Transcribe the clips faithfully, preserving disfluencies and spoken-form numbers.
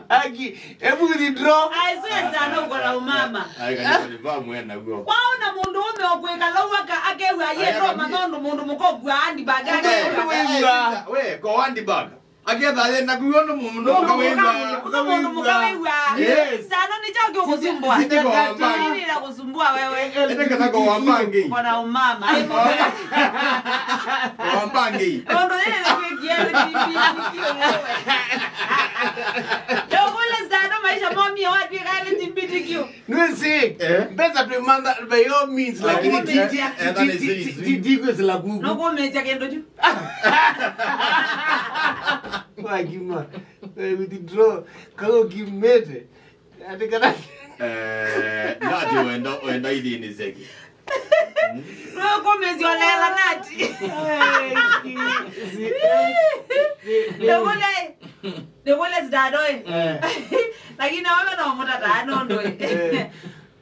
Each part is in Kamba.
Aki, ebu withdraw. Ai, so yes, ano uko na umama. Ai, kanisa ni ba mwena guo. Waona mũndũ ũme ũkwĩkala ũwaka akew'a ye ndo manondũ mũndũ mũkogwa handbag ake. We, ko handbag. Aketha ye na kuyo no mũndũ mũka wĩwa. Ũka mũndũ mũka wĩwa. Yes. Sano ni chao kyo kusumbwa. Sinde kwa wambangi. Nini la kusumbua wewe? Ende kana kwa wambangi. Uko na umama. Wambangi. Kondo yeye ndio kiele L G B T Q wewe. Ndio kule sano maisha mwambie watu ya L G B T Q. Nwĩsĩ, mbesa twĩmantha by all means, lakini ti ti ti ti ti kwĩsĩla kuku. Nokomĩtya kĩndũ kyu. Wagima, withdraw, kaũkimĩte. Ati kana Eh, nati wenda wenda idini zeki. Nokomĩtya olela nati. Ndogole. Ndogole zidadoi. Lakini wewe no mutata nondo.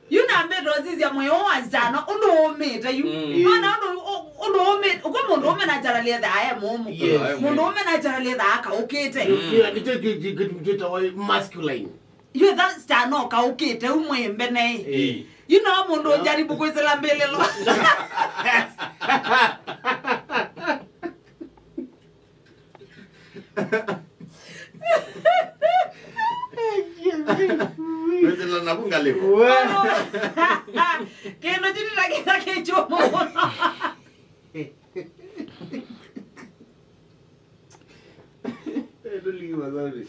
Yu nambĩte ũsisya mwĩĩ ũũ wa sitano ũndũ ũũmĩte yu. Nona ũndũ ũ- ũndũ ũũmĩte, ũkwa mũndũ ũme nacharalie thaa e mũmũ. Yes. Mũndũ ũme nacharalie thaa akaũkĩte. Nĩkyo kĩtwĩtawa masculine. Yu tha sitano ũkaũkĩte u mwĩĩ mbene ĩ. Ĩ. Yu no mũndũ ũjaribu kwĩsĩla mbĩlĩlo. Wĩsĩla navu ngalĩko. Kĩndũ kyu tũtakĩta kĩ kyũmũ mũno. Tũliwa, sorry.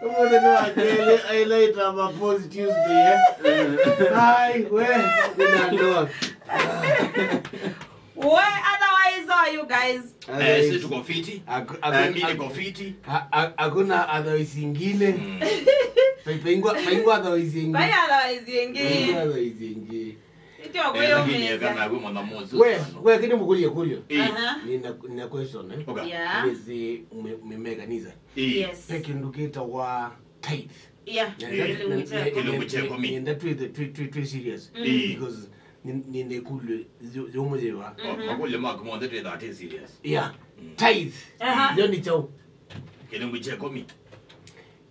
Ũmũthĩ nĩ wa kelĩ, I like our post Tuesday, eh? Ai, we, nĩ na ndoa. Well, otherwise, how are you guys? Eh, si tuko fiti. Ak- ak- Eh, mi niko fiti. Ha- ha- hakuna otherwise ingine. Pe- pengwa pengwa otherwise ingine. Bai otherwise ingi. Pengwa otherwise ingine. Ityo Eh, lakini kwĩyũmĩĩsya. Kana we mwana mmoja. We sana. We kini mkulie kulio. Eh. Aha. Nina nina question eh. Okay. Yeah. Nisi mimeka niza. Eh. Yes. Peke ndukita wa tithe. Yeah. Nenda- Kĩlungu kya nenda- kĩkũmi. Nenda- nenda twithe twi twi twi serious. Mm. Because ni ni ne kulwe yo yo mujeva. Oh, makũlyo maku monthe twĩ thirty serious. Yeah. Tithe. Aha. Yo ni chao. Kĩlungu kya kũmi.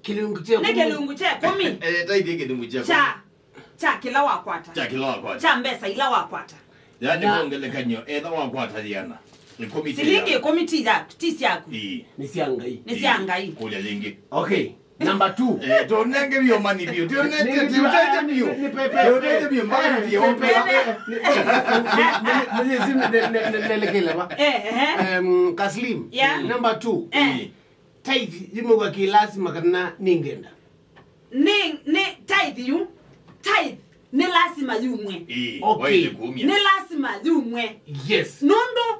Kĩlungu kya nĩ kũmi. Kĩlungu kya kũmi. Eh, tithe kĩlungu kya kũmi. Kya kya kĩla wakwata. Kya kĩla wakwata. Kya mbesa ila wakwata. Yaani na kwa ngelekany'o, etha wakwata yĩana, ĩkũmi ti silingi yaku. Ĩkũmi ti yaku, ti syaku. Ii. Nĩ sya Ngai. Nĩ sya Ngai. Kũlya yĩngĩ. Okay. Number two. Eh, tonenge vyo mani vyo. Tionete, tionete vyo. Tionete vyo mbali vyo. Nelekele ba. Eh, eh. Um, Kaslim. Yeah. Number two. Eh. Tithe yumĩw'a kĩ lasima kana nĩngenda? Nĩ, nĩ tithe yu, tithe nĩ lasima yumwe. Ĩĩ, okay. Waĩle kumya. Nĩ lasima yumwe. Yes. Nũndũ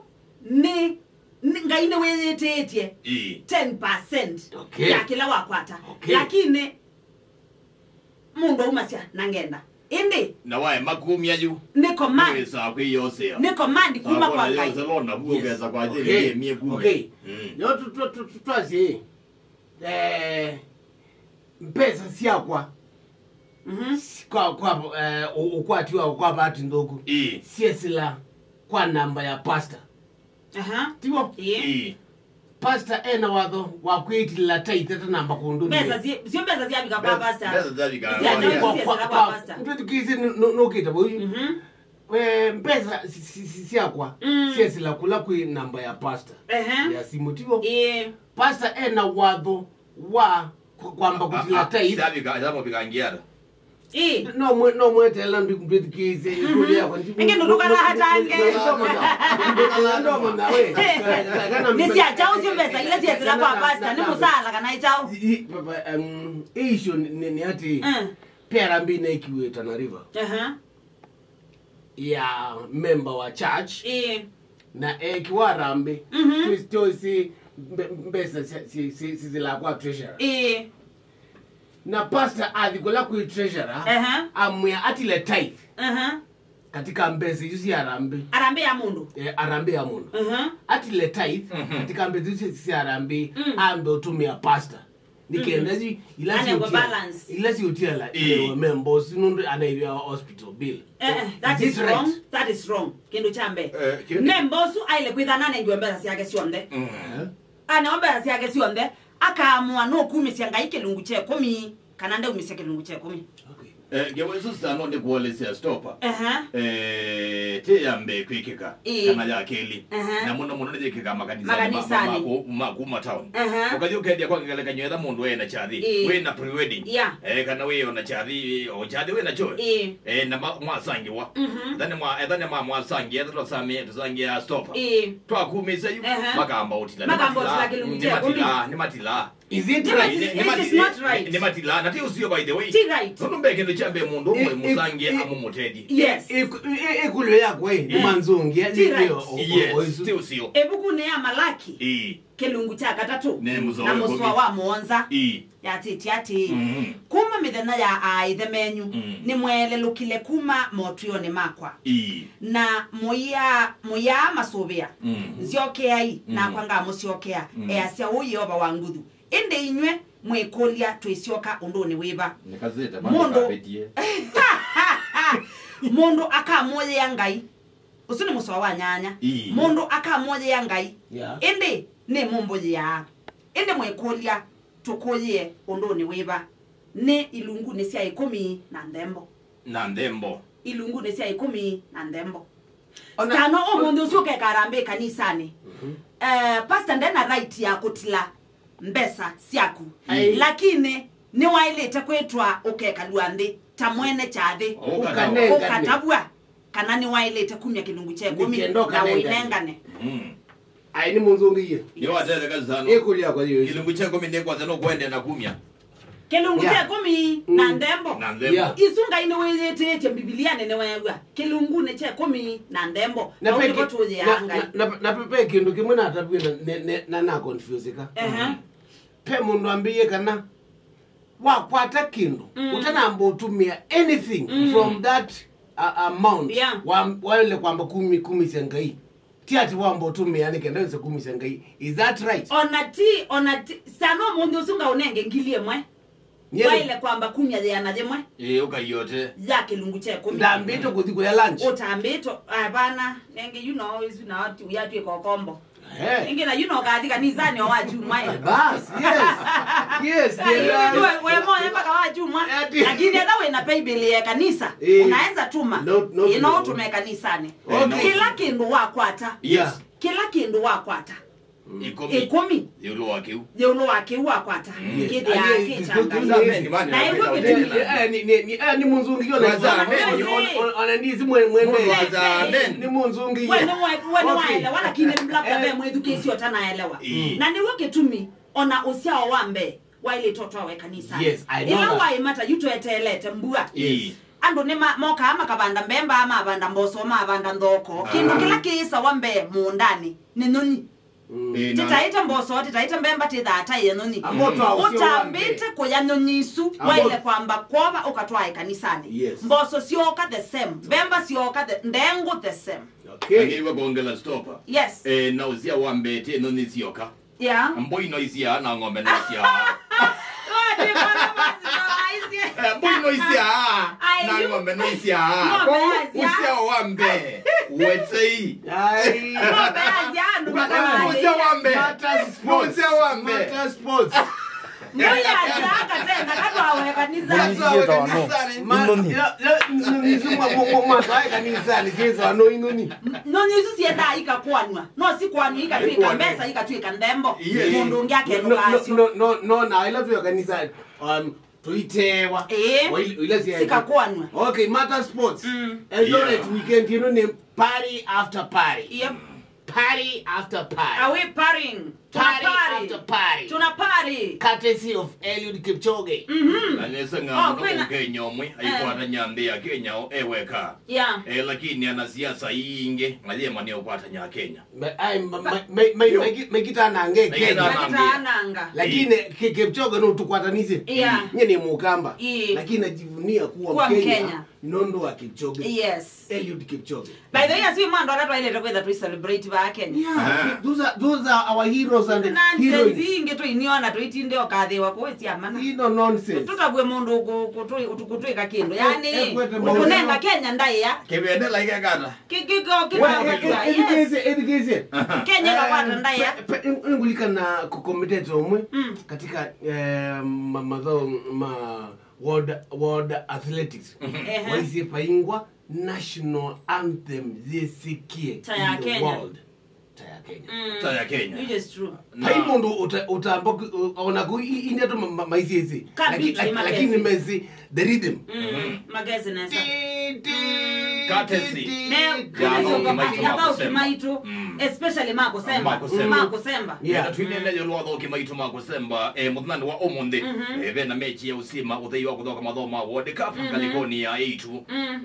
nĩ, nĩ Ngai nĩwĩyĩtĩĩtye ĩĩ, ten percent okay, ya kĩla wakwata. Okay. Lakini mũndũ aumasya na ngenda. Ĩndĩ na waema kumya yu nĩ command. Wĩsaa kwĩyosea. Nĩ command kuma kwa Ngai. Yes. Lona vuo kesa kwa njĩra okay, yemie kumya. Okay. Mm. Yo tu tu tu tu twasi eh, mbesa syakwa mhm, si- kwa kwa eh, u- ukwati wa kwa bahati ndogo. Ii. Syesila kwa namba ya pastor. Aha. Tiwo? Ĩĩ. Ii. Pastor ena watho wa kwĩtilĩla tithe atanamba kũndũmĩa. Mbesa zi- sio mbesa ziavika kwa pastor. Mbesa ziavika kwa pastor. Kwa- kwa- kwa- Ndwĩthukĩĩsye nũ- nũ- nũkĩte vau. Mhm. Eh, mbesa si- si- si- syakwa mm, syesĩla kũla kwĩ namba ya pastor. Ehe. Ya simũ tiwo. Ĩĩ. Pastor ena watho wa ku- kwamba kũtila tithe. Syavika, syavika ngiara. Ĩĩ. No mwe- no mweteela ndwĩthukĩĩsye ĩkũlyo yakwa. Ĩngĩ ndũtũkala hatange. Ndomona we. Nĩ sya kyaũ syo mbesa ila syesĩla kwa pastor, nĩ mũsaala kana ĩ kyaũ? Ĩsyo nĩ nĩ atĩ mm, P R B nĩkiwĩtana river. Aha. Ya member wa church. Ĩĩ. Na ekiwa harambee. Mhm. Twĩsĩ mbe- mbesa sisila kwa treasurer. Ĩĩ. Na pastor athi kũla kwĩ treasurer. Aha. Amwĩa atile tithe. Aha. Katika mbesa isu sya harambee. Harambee ya mũndũ. Eh, harambee ya mũndũ. Aha. Atile tithe. Mhm. Katika mbesa isu sya harambee. Mm. Ambe ũtũmĩa pastor. Nĩkenda yu ila siũtia ila siũtiala ilewa members nũndũ anaivya hospital bill. Eh, eh, that is wrong. That is wrong. Kĩndũ kya mbee, memba ũsu aile kwĩtha nanengiwe mbesa syake syonthe. Aneo mbesa syake syonthe, akaamũa nũkumĩsya Ngai kĩlungu kya ĩkũmi kana ndaumĩsya kĩlungu kya ĩkũmi. Okay. Eh, ngewa isu sitano nĩ kuolesya stopa. Aha. Eh, ti ya mbee kwĩkĩka, ĩĩ, kana ya kelĩ. Aha. Na mũno mũno nĩyĩkĩkaa makanisanĩ ma, ma, ma, ma kuma town. Aha. Ũkathi ũkethĩa kwa ngelekany'o etha mũndũ ena kyathi, ĩĩ, wĩ na pre-wedding. Yeah. Eh, kana wĩ ona kyathi, o kyathi wĩ nakyo. Ĩĩ. Eh, na ma, mwasangiwa. Mhm. Etha nĩ mwa, etha nĩ ma mwasangi, etha twasamie, tũsangia stopa. Ĩĩ. Twakumĩsya yu, aha, makamba ũtila. Makamba ũtila kĩlungu kya ĩkũmi. Nĩ matilaa, nĩ matilaa. Is it right? It is not right. Nĩ matilaa, na ti ũsio, by the way. Ti right. Nũndũ mbee kĩndũ kya mbee mũndũ ũmwe mũsangie amũmũtethye. Yes. Ĩkũlyo yakwa ĩ, nĩ manzũngĩa, ti right. Yes, ti ũsio. Ĩvukunĩ ya Malaki, ĩĩ, kĩlungu kya katatũ, na mũsoa wa mũonza, ĩĩ, yatĩtye atĩĩ, mhm, kuma mĩthenya ya aaĩthe menyu, mm, nĩmweelelũkile kuma motwĩonĩ makwa. Ĩĩ. Na mũiaa, mũiaa masũvĩa, mm, nzyokeai, mm, nakwa ngamũsyokea, mm, easya ũu Yeova wa nguthu. Ĩndĩ inyw'ĩ mwĩkũlya, "Twĩsyoka ũndũnĩ wĩva?" Nĩkasĩte mũndũ, mũndũ akamũyĩa Ngai. Ũsu nĩ mũsoa wa nyanya. Ii. Mũndũ akamũyĩa Ngai. Yeah. Ĩndĩ nĩmũmbũyĩaa. Ĩndĩ mwĩkũlya, "Tũkũyĩe ũndũnĩ wĩva?" Nĩ ilungunĩ sya ĩkũmi na nthembo. Na nthembo. Ilungunĩ sya ĩkũmi na nthembo. Ona sitano ũmũnthĩ ũsu ũkeka harambee kanisanĩ. Mhm. Eh, pastor ndena right ya kũtila mbesa syaku. Ai. Lakini nĩwaĩlĩte kwĩtwa ũkekalw'a nthĩ ta mwene kyathĩ. Ũkanengane. Ũkatavw'a kana nĩwaĩlĩte kumya kĩlungu kya ĩkũmi nĩkenda na ũkanengane. Ũinengane. Mm. Ai, nĩ mũnzũngĩie. Nĩwatetheka sana. Ĩkũlyo yakwa yĩu. Kĩlungu kya ĩkũmi nĩkwasya nũkwendea na kumya. Kĩlungu kya ĩkũmi na nthembo. Na nthembo. Yeah. Isu Ngai nĩwĩyĩtĩĩtye Mbivilianĩ nĩweew'a. Kĩlungunĩ kya ĩkũmi na nthembo. Na vau nĩvo tũyĩaa Ngai. Na, na, na ve kĩndũ kĩmwe natavw'e na, na, na, na confuseka. Ehe. Ve mũndũ ambĩie kana wakwata kĩndũ, mm, ũtanamba ũtũmĩa anything, mm, from that, uh, amount, yeah, wa, waĩle kwamba kumi, kumĩsya Ngai. Ti ati wamba ũtũmĩa nĩ kenda wĩse kumĩsya Ngai. Is that right? Ona ti, ona ti, sana ũmũnthĩ ũsu ngaũnenge ngili ĩmwe. Nyie waĩle kwamba kumya yĩana yĩmwe. Ĩĩ, ũkaiote. Ya kĩlungu kya ĩkũmi. Ndambĩtwe kũthi kũya lunch. Ũtambĩtwe, avana, nenge, you know, isu na watu, yatwĩka ũkombo. Eh. Ĩngĩ na yu no kathi kanisanĩ o wa kyumwa ĩ. Bas, yes. Yes, yeah. We, we moe mpaka wa kyumwa. Ati. Lakini hata wĩna paybill ya kanisa, eh, unaweza tuma. No, no, ĩ, no, no, ũtume kanisanĩ. Okay. Kĩla kĩndũ wakwata. Yes. Kĩla kĩndũ wakwata. Mm. Ĩkũmi. Ĩkũmi. Ĩũlũ wa kĩu. Ĩũlũ wa kĩu wakwata. Mm. Yes. Kĩthĩaa kĩ kya Ngai. Na ĩw'o kĩtumi. Eh, ni, ni, ni, eh, ni mũnzũngĩo na. Kwanza, amen. Ona, ona, ona ndizi mwe, mwe. Kwanza, amen. Ni mũnzũngĩo. We nĩ wa, we nĩ waelewa, lakini labda ve mwĩthukĩĩsya ũtanaelewa. Mm. Na nĩw'o kĩtumi ona ũsyao wa mbee waĩlĩte ũtwawe kanisa. Yes, I know that. Ĩla waĩmata yu tweteelete mbua. Yes. Andũ nĩ ma-, mokaa makavanda mbemba, mavanda mboso, mavanda nthoko. Ah. Kĩndũ kĩla kĩĩsawa mbee mũũndanĩ nĩ nyũnyi. Mm. Ĩĩ, na tĩtaĩte mboso, tĩtaĩte mbemba, tĩthaa taĩe nyũnyi. Amo twa ũsyo wa mbee. Ũtambĩte kũya nyũnyi isu, amo waĩle kwamba kwova ũkatwae kanisanĩ. Yes. Mboso syooka the same, mbemba syooka the, ndengũ the same. Okay. Angĩiwe kongela stopper. Yes. Eh, na ũsya wa mbee ti nyũnyi syoka. Yeah. Mbũi no isyaa na ng'ombe no isyaa. Wote kwa nafasi za waisye. Eh, mbũi no isyaa na ng'ombe no isyaa. Ng'ombe yasyaa. Ũsyao wa mbee. Wetei. Ai. Ng'ombe yasyaa, nduka kama. Ũsyao wa mbee. Matters sports. Ũsyao wa mbee. Matters sports. Mbũi yasyaa katenda katwawe kanisa. Mũnyi syĩthwa no. Ma-, inoni. Ya, ya, inoni isu mwa, mwa, mwa, mwa, mwa, kanisanĩ syĩthwa no inoni. Nyũnyi isu syendaa ikakwanw'a. No sikwanw'a ikatw'ĩka mbesa, ikatw'ĩka nthembo. Yes. Mũndũ ũngĩ akenũka asyo. No, no, no, no, na ila twĩ kanisa, um, tũitewa. Ĩĩ. Wa il-, ila sya sikakwanw'a. Okay, matter sports. Mm. Eldoret, yeah, weekend ĩno nĩ party after party. Yep. Party after party. Are we partying? Party after party. Tuna party. Courtesy of Eliud Kipchoge. Mhm. Na nesa ng'ambo, oh, kwĩna Kenya ũmwe, eh, aikwatany'a nthĩ ya Kenya o eweka. Yeah. Eh, lakini anasiasa ingĩ, mayema nĩ ũkwatany'a Kenya. Ma-, ai, ma-, ma-, ma-, ma-, meki-, mekitanange Kenya. Mekitanange. Mekitananga. Lakini Ki-, Kipchoge no tũkwatanĩsye. Yeah. Nye nĩ Mũkamba. Ii. Lakini najivunia kuwa Mkenya. Kuwa Mkenya. Nũndũ wa Kipchoge. Yes. Eliud Kipchoge. By the way, asu nĩmo andũ ala twaĩlĩte kwĩtha tũi celebrate va Kenya. Yeah. Aha. Those are, those are our heroes. Nonsense ingĩ tũiniona tũitinde ũkathĩwa kũĩ sya mana. Ino nonsense. Tũtavw'e mũndũ kũ- kũtwĩ- kũtwĩka kĩndũ. Yaani, eh, kwete maũndũ. Ũkũnenga Kenya ndaĩa. Kĩvendela ikekata. Kĩ- kĩ- kĩ- kĩkakũtwa, yes. Ethikĩsye, ethikĩsye. Kenya ĩkakwata ndaĩa. Pe- pe- ngulikana kũkomitete ũmwe katika, eh, ma- mathaũ ma World, World Athletics. Ehe. Waisye paingwa national anthem yĩsĩkie in the world. Ta ya Kenya. Ta ya Kenya. Which is true. Vai mũndũ ũta- ũtamba ku- ona ku i- i- ndeto ma- ma- maisiĩsĩ. Lakini mesi the rhythm. Makesi nesa. Ti- ti- Courtesy. Ne- ya athauki maitũ ma kũsemba. Especially ma kũsemba. Ma kũsemba. Ma kũsemba. Yeah. Twinene yo lwa athauki maitũ ma kũsemba, eh, mũthanani wa ũmũnthĩ. Eh, ve na mechi ya ũsima ũthei wa kũthoka mathomo ma World Cup ngalikoni ya eight.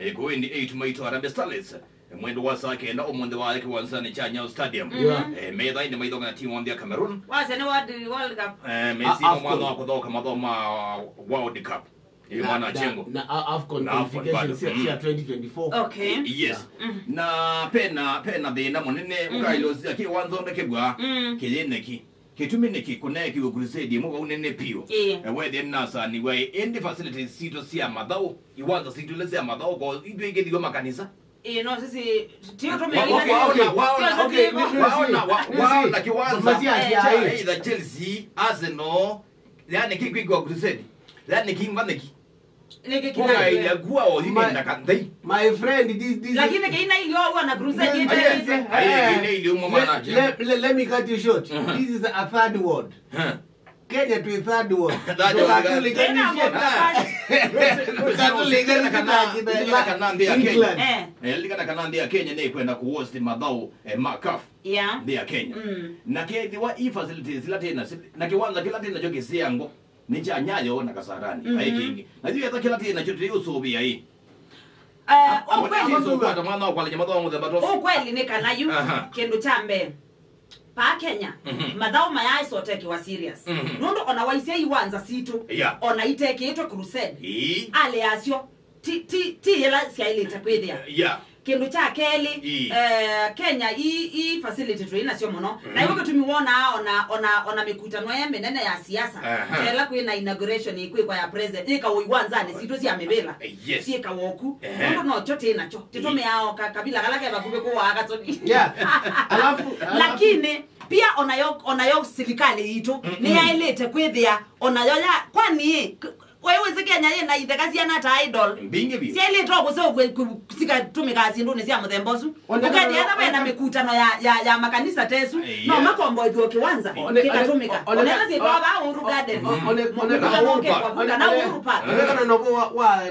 Eh, kũĩndi eight maitũ Harambee Starlets. Mwendo wa saa kenda ũmũnthĩ wa kĩwanzanĩ kya Nyayo Stadium. Yeah. Eh, methainĩ maithoka na timu ya Cameroon. Wasya nĩ World, World Cup. Eh, mesima mwana wa kũthoka mathomo ma World Cup. Ĩ mwana chengo. Na AFCON qualification cia twenty twenty-four. Okay. Yes. Na pena, pena thĩna mũnene ũkaĩlosya kĩwanzonde kĩvwa kĩyĩneki. Kĩtumi nĩkĩ kũneekiwe crusade ĩmwe vau nene piũ. Ĩĩ. Eh, wethĩa nĩnasaniwa ĩndĩ facilities sitũ sya mathaũ, iwanza sitũ ile sya mathaũ ko itwĩkĩthiwe makanisa. Ĩĩ, no sisi tio tũmĩkĩla. Waona, waona, okay, waona, waona kiwanza either Chelsea, Arsenal, yani kĩkwĩkwa crusade, yani kimba nĩki. Nĩkĩ kĩnaĩlya kuwa o yinenda kanthei. My friend, this, this lakini kĩinaĩlya ũw'o na crusade ĩte. Aye, kĩinaĩlya ũmwe mwana. Let, let, let me cut you short. This is a third world. Kenya twĩ third world. Ndũkatũlinganisye na England. Lilikana kana nthĩ ya Kenya nĩkwenda kũhost mathaũ, eh, ma CAF. Yeah. Nthĩ ya Kenya. Na kethĩwa i facilities ila tena, na kĩwanza kĩla tena kyo kĩseango nĩ kya Nyayo na Kasarani. Vai kĩngĩ. Na yu etha kĩla tena kyo tũyũsũvĩa ĩ. Eh, ona ũkweli. Kwata mwana wa kwalĩkya mathaũ mũthemba tũsu. Ũkweli nĩ kana yu kĩndũ kya mbee. Paa Kenya, mathaũ mayaaĩsa ũtekiwa serious. Nũndũ ona waisya iwanza sitũ, ona itekĩĩtwe crusade, alĩ asyo, ti, ti, ti yĩla syaĩlĩte kwĩthĩa. Kĩndũ kya kelĩ, eh, Kenya i, i facility twĩ nasyo mũno. Na ĩw'o kĩtumi wonaa ona, ona, ona mĩkutano ĩ mĩnene ya siasa, kela kwĩ na inauguration ĩkwĩkwa ya president, yĩkawa iwanzanĩ sitũ sya mĩvĩla. Syĩkawa oku. Nũndũ nokyo tĩ nakyo. Tĩtũmĩaa o ka- kabila kala ke vakuvĩ kũwaa katoni. Yeah. Alafu, alafu lakini pia onayo, onayo silikalĩ yitũ nĩyaĩlĩte kwĩthĩa onayo ya, kwani we wĩsĩ Kenya yĩna itheka syana ta idol? Mbingĩ biũ. Syaĩlĩte o kũseũvw'a sikatũmĩkaa syĩndũnĩ sya mũthemba ũsu. Ũkethĩa ata vena mĩkutano ya, ya, ya makanisa tesu, no makomboethw'e o kĩwanza kĩkatũmĩka. Oneka syĩtwa vaa Uhuru Gardens. Mkutano ũkekwa kana Uhuru Park. Onekana novo wa, wa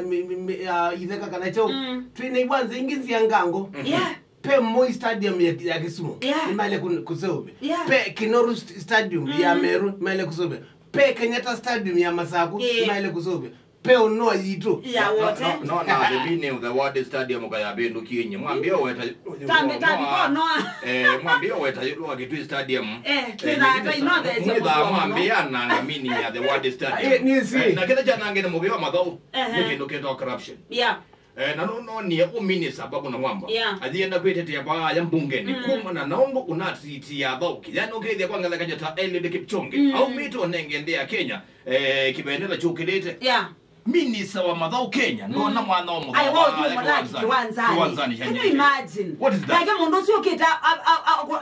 itheka kana chau. Twĩna iwanza ingĩ nzia ngango. Yeah. Pe Moi Stadium ya, ya Kisumu. Yeah. Nĩmaĩle kũseũvya. Yeah. Pe Kinoru Stadium ya Meru. Nĩmaĩle kũseũvya. Pe Kenyatta Stadium ya Masaku. Nĩmaĩle kũseũvya. Pe ũnoa yitũ. Ya wote. No, no, no, na the meaning of the word stadium kayavĩndũkie nye. Mwambie weta. Tambi, tambi, ko noa. Eh, mwambie weta yũlũ wa Kitui Stadium. Eh, twĩthaa tũinothe sya mwambie ananga meaning ya the word stadium. Eh, nĩsĩ. Eh, na kĩla kyanangene mũvĩa wa mathaũ. Nĩ kĩndũ kĩtwa corruption. Yeah. Eh, na no, no, nĩ ũmini sababu na wamba. Yeah. Athienda kwĩtetea vaya mbungeni. Kumana na ũndũ ũnatiti ya thauki. Yani ũkethĩa kwa ngelekany'o ta Eliud Kipchoge. Aumĩte ũnenge nthĩ ya Kenya. Eh, kĩvendela kyũkĩlĩte. Yeah. Minista wa mathaũ Kenya, ndona mwana wa mũthau wa kiwanzani. Kiwanzani. Can you imagine? What is that? Nake mũndũ ũcio ũkĩta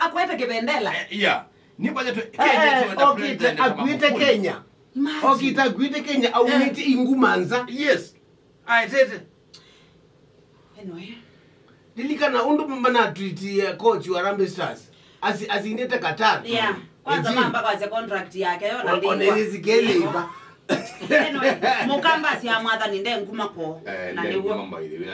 akwete kĩvendela. Eh, yeah. Nĩ kwa yetu Kenya, eh, okĩte akwĩte Kenya. Okĩte akwĩte Kenya, aumĩte inguma nza. Yes. Aetete. Anyway. Lilikana ũndũ manatwitie coach wa Harambee Stars. Asi, asindĩte Qatar. Yeah. Kwanza mamba kwa contract yake yo na ndĩwa. Onelezi kele iba. Anyway, Mũkamba asya mwathani nde nguma ko. Eh, na nĩw'o.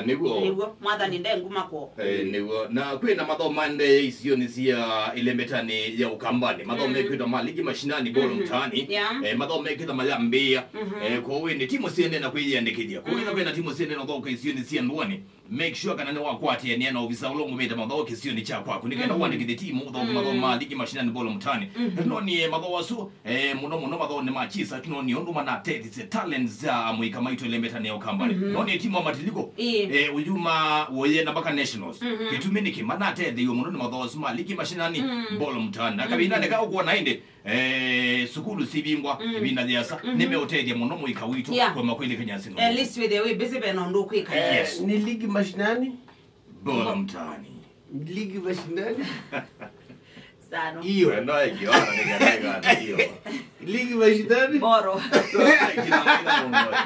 Nĩw'o, mwathani nde nguma ko. Eh, nĩw'o. Na kwĩna mathaũ maendee isionĩ sia ĩlembetanĩ ya Ũkambani. Mathaũ mekwĩtwa ma ligi mashinani bolo mtaani. Yeah. Eh, mathaũ mekwĩtwa mayambĩĩa. Eh, kwoou nĩ timu siendee na kwĩyĩandĩkĩthya. Kwoou ĩla kwĩna timu siendee na ũthaũka isionĩ sia ndũanĩ. Make sure kana nĩwakwatĩanĩa na ovisa ũla ũmũvĩte mathaũ kĩsionĩ kya kwaku nĩ kenda ũandĩkĩthye timu ũthaũki mathaũ ma ligi mashinani bolo mtaani. Tũnonie mathaũ asu, eh, mũno mũno mathaũnĩ ma chisa, tũnonie ũndũ manate It's a talent za mũika maitũ ĩlembeta nĩ Ũkambanĩ. No nĩ timu wa Matiliko. Ĩĩ. Eh, ũyuma woye na mpaka nationals. Kĩtumi nĩkĩ? Manatetheeiwe mũno nĩ mathoosi ma ligi mashinani, ball mtaani. Na kavindanĩ ka ũkwona ĩndĩ, eh, sukulu sivingwa, ĩvinda yĩasa, nĩmeũtethya mũno mũika witũ. Yeah. Kwa makweli Kenya Singapore. At least with the way busy bena ũndũ ũkwĩka. Yes. Ni ligi mashinani? Ball mtaani. Ligi mashinani? Sano. Iyo. Wendo ikiona nĩkĩaigana iyo. Ligi mashinani? Boro. Kila mtu.